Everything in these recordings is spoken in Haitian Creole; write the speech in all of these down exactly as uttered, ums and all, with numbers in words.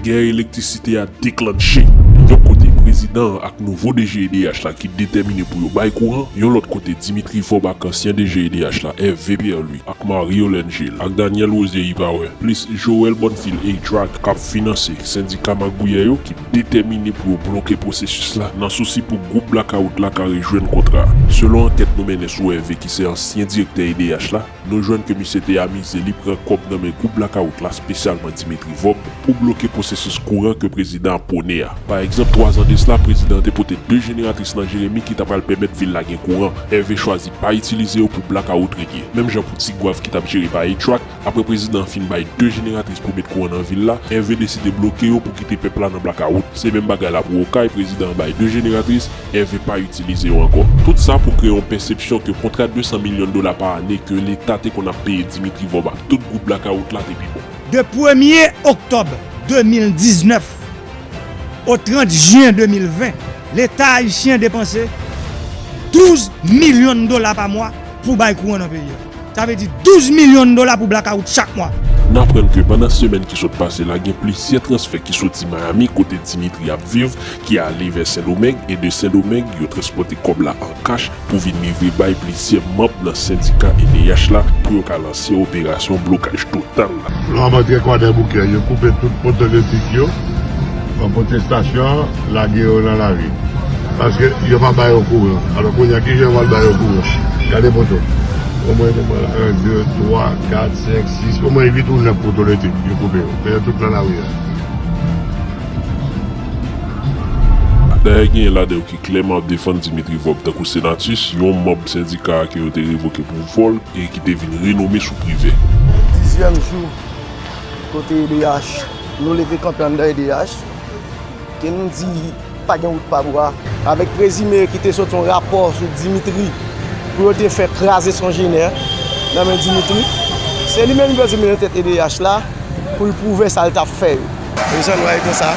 Gè elektrisite a deklanche. Yon kote, prezidan an ak nouvo D G E D H la ki detèmine pou yo bay kouran, yon lòt kote, Dimitri Vorbe ak ansyen D G E D H la, Hervé Pierre-Louis, ak Mario Lengil, ak Daniel Rosier Ypaware, plis Joël Bonnefil A-Track k ap finanse sendika magouyè yo ki detèmine pou yo bloke pwosesis la nan sousi pou gwoup blakawout la ka rejwenn kontra. Selon ankèt nou mennen sou Hervé ki se ansyen direktè E D H la, nou jwenn ke misye te amize li pran kòb nan men gwoup blakawout la, espesyalman Dimitri Vorbe, pou bloke pwosesis kouran ke prezidan an pwone a. Pa egzanp, twa zan de sila, prezidan an te pote de jeneratris nan Jeremi ki ta pral pèmèt vil la gen kouran. Hervé chwazi pa itilize yo pou blakawout règle. Menm jan pou Tigwav ki t ap jere pa A-Track, apre prezidan an fin bay de jeneratris pou met kouran nan vil la, Hervé deside bloke yo pou kite pèp la nan blakawout. Se menm bagay la pou Okay, prezidan an bay de jeneratris, Hervé pa itilize yo ankò. Tout sa pou kreye yon pèsepsyon ke kontra de san milyon dola pa ane ke Leta te konn ap peye Dimitri Vorbe ak tout gwoup blakawout la te pi bon. De premye oktòb de mil diznèf o trant jen de mil ven, Leta ayisyen depanse douz milyon dola pa mwa pou bay kouran nan peyi a. Sa vle di douz milyon dola pou blakawout chak mwa. N aprann ke pandan semèn ki sot pase la, gen plizyè transfè ki soti Miami, kote Dimitri ap viv, ki ale vè Sendomeng, e de Sendomeng, yo transpòte kòb la an kach pou vin livre bay plizyè manm nan sendika E D H la pou yo ka lanse operasyon blokaj total la. Lò a antre Kwadèboukè, yo koupe tout poto elektrik yo. An pwotestasyon, lage yo nan lari. Paske yo pa ba yo kouran. Alò, kounye a, kijan yo pral ba yo kouran? Gade poto. Omwen, omwen, en, de, twa, kat, senk, sis, omwen uit ou nèf poto elektrik yo koupe yo. Men yo tout nan lari a. Dayè, genyen ladan yo ki klèman ap defann Dimitri Vorbe, tankou Senatus, yon manm sendika a ke yo te revoke pou vòl e ki te vin renome sou Privè. Dizyèm jou kote E D H, nou leve kanpe anndan E D H, ke nou di pa gen wout pa bwa. Avèk prezime ki te sot yon rapò sou Dimitri pou yo te fè kraze Songener nan men Dimitri. Se li menm ki prezime nan tèt E D H la pou l pwouve sa l t ap fè yo. Rezon nou a e konsa,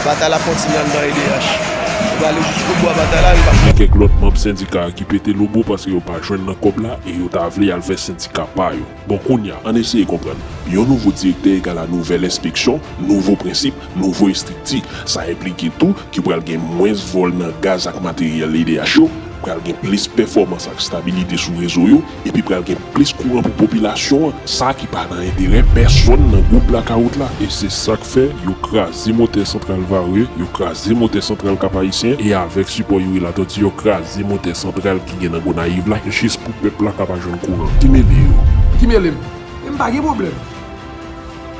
batay la kontinye anndan E D H. Nou prale jiskobou a batay la, li pa. Gen kèk lòt manm sendika a ki pete lobo paske yo pa jwenn nan kòb la e yo ta vle al fè sendika pa yo. Bon, kounye a, ann eseye konprann. Yon nouvo direktè egal a nouvèl enspeksyon, nouvo prensip, nouvo estrikti. Sa enplike tou ke pral gen mwens vòl nan gaz ak materyèl E D H yo, pral gen plis pèfòmans ak stabilite sou rezo yo, epi pral gen plis kouran pou popilasyon an, sa ki pa nan enterè pèsonn nan gwoup blakawout la. E se sa k fè yo kraze motè santral Varreux, yo kraze motè santral Cap Haïtien, e avèk sipò Youri Latortue, yo kraze motè santral ki gen nan Gonayiv la, jis pou pèp la ka pa jwenn kouran. Ki mele yo? Ki mele m? Men m pa gen pwoblèm.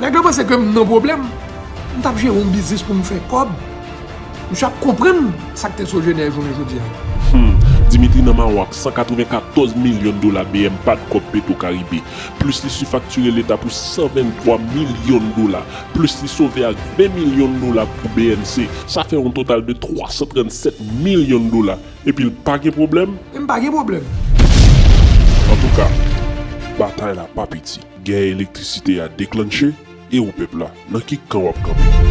Nèg yo panse ke m nan pwoblèm. M t ap jere yon biznis pou m fè kòb. Misye ap konprann sa k te Sogener jounen jodi a. Hmm, Dimitri nan mawon ak san katrevenkatòz milyon dola B M pad kòb Petro Caribe, plis li sifaktire Leta pou san venntwa milyon dola, plis li sove ak ven milyon dola pou B N C. Sa fè yon total de twa san trannsèt milyon dola. Epi l pa gen pwoblèm? Men m pa gen pwoblèm. Antouka, batay la pa piti. Gè elektrisite a deklanche, e ou pèp la, nan ki kan w ap kanpe?